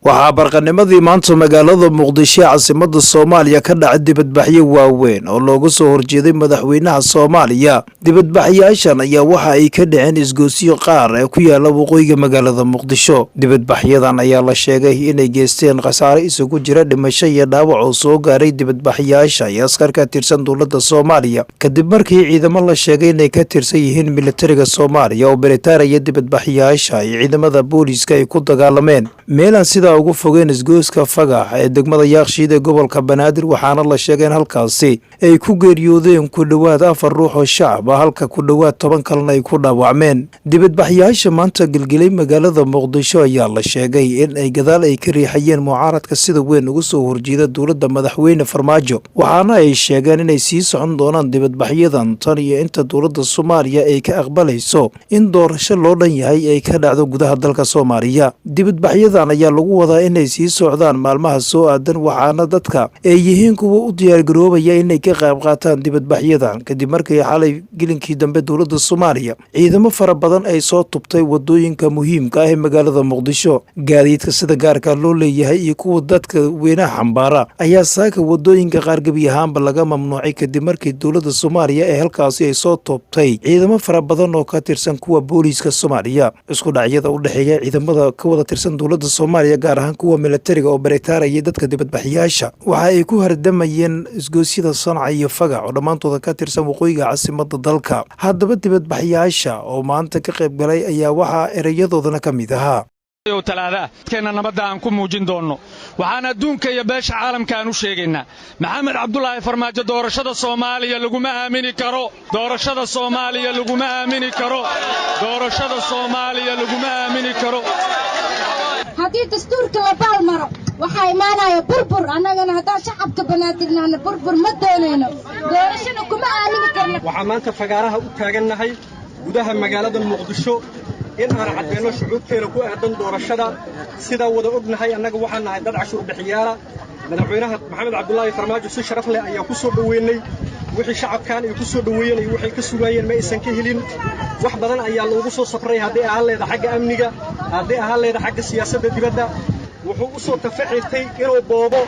Waxaa barqanimadii maanta magaalada Muqdisho ee caasimada Soomaaliya ka dhacay dibadbaxyo waaweyn oo looga soo horjeeday madaxweynaha Soomaaliya. Dibadbaxyaashan ayaa waxa ay ka dhaceen isgoosyo qaar ee ku yaala waqooyiga magaalada Muqdisho. Dibadbaxyadan ayaa la sheegay inay geysteen khasaare isugu jira dhimasho iyo dhaawac oo soo gaaray dibadbaxyaasha iyo askar ka tirsan dowladda Soomaaliya, kadib markii ciidamo la sheegay inay ka tirsan yihiin militariga Soomaaliya oo baritaaraya dibadbaxyaasha iyo ciidamada booliiska ay ku dagaalameen meelaan sidaa ugu fogeen isgoyska Fagax ee degmada Yaaqshiid ee gobolka Banaadir. Waxaana la sheegay in halkaasi ay ku geeriyoodeen ku dhowaad afar ruux oo shacab ah, halka ku dhowaad 10 kalena ay ku dhaawacmeen. Dibadbaxyaasha maanta gelgelay magaalada Muqdisho ayaa la sheegay in ay gadaal ay ka riixayeen mucaaradka sida weyn uga soo horjeeda dowladda madaxweyne Farmaajo, waxaana ay sheegeen inay sii socon doonaan dibadbaxyadan tan iyo inta dowladda Soomaaliya ay ka aqbalayso in doorasho loo dhan yahay ay ka dhacdo gudaha dalka Soomaaliya. Dibadbaxyadan ayaa lagu wadaa inay sii socdaan maalmaha soo aadan, waxaana dadka ay yihiin kuwa u diyaargaroobaya inay ka qayb qaataan dibadbaxyadan, kadib markii xalay gelinkii dambe dowladda Soomaaliya ciidamo fara badan ay soo tubtay wadooyinka muhiimka ah ee magaalada Muqdisho. Gaadiidka sida gaarka loo leeyahay iyo kuwa dadka weynaha xambaara ayaa saaka wadooyinka qaar gebi ahaanba laga mamnuucay, kadib markii dowladda Soomaaliya ee halkaasi ay soo toobtay ciidamo fara badan oo ka tirsan kuwa booliiska Soomaaliya. Isku dhacyada u dhexeeya ciidamada ka wada tirsan dowladda Soomaaliya, gaar ahaan kuwa militariga oo baritaaraya dadka dibadbaxyaasha, waxa ay ku hardamayeen isgoosyada Sanca iyo Fagax oo dhammaantooda ka tirsan waqooyiga caasimada dalka. Haddaba, dibadbaxyaasha oo maanta ka qayb galay ayaa waxaa erayadoodana ka mid ahaa: Talaadaa dadkeenna nabadda aan ku muujin doonno. Waxaan adduunka iyo beesha caalamka aan u sheegaynaa, Maxamed Cabdulaahi Farmaajo doorashada Soomaaliya laguma aamini karo. Doorashada Soomaaliya laguma aamini karo. Doorashada Soomaaliya laguma aamini karo. Haddii dastuurka la baalmaro, waxaa imaanaya burbur. Annagana haddaan shacabka Banaadirnahna, burbur ma doonayno, doorashana kuma aamini karno. Waxaan maanta fagaaraha u taagannahay gudaha magaalada Muqdisho in aan caddeenno shucuurteena ku aadan doorashada. Sidaa wada ognahay, annaga waxaan nahay dad cashuur bixiyaala. Madaxweynaha Maxamed Cabdulaahi Farmaajo si sharaf leh ayaa ku soo dhoweynay. Wixii shacabkan ay ku soo dhoweeyeen iyo waxay ka sugaayeen ma aysan ka helin. Wax badan ayaa loogu soo safray, hadday ahaan leeda xagga amniga, hadday ahaan leeda xagga siyaasadda dibadda. Wuxuu u soo tafaxirtay inuu boobo.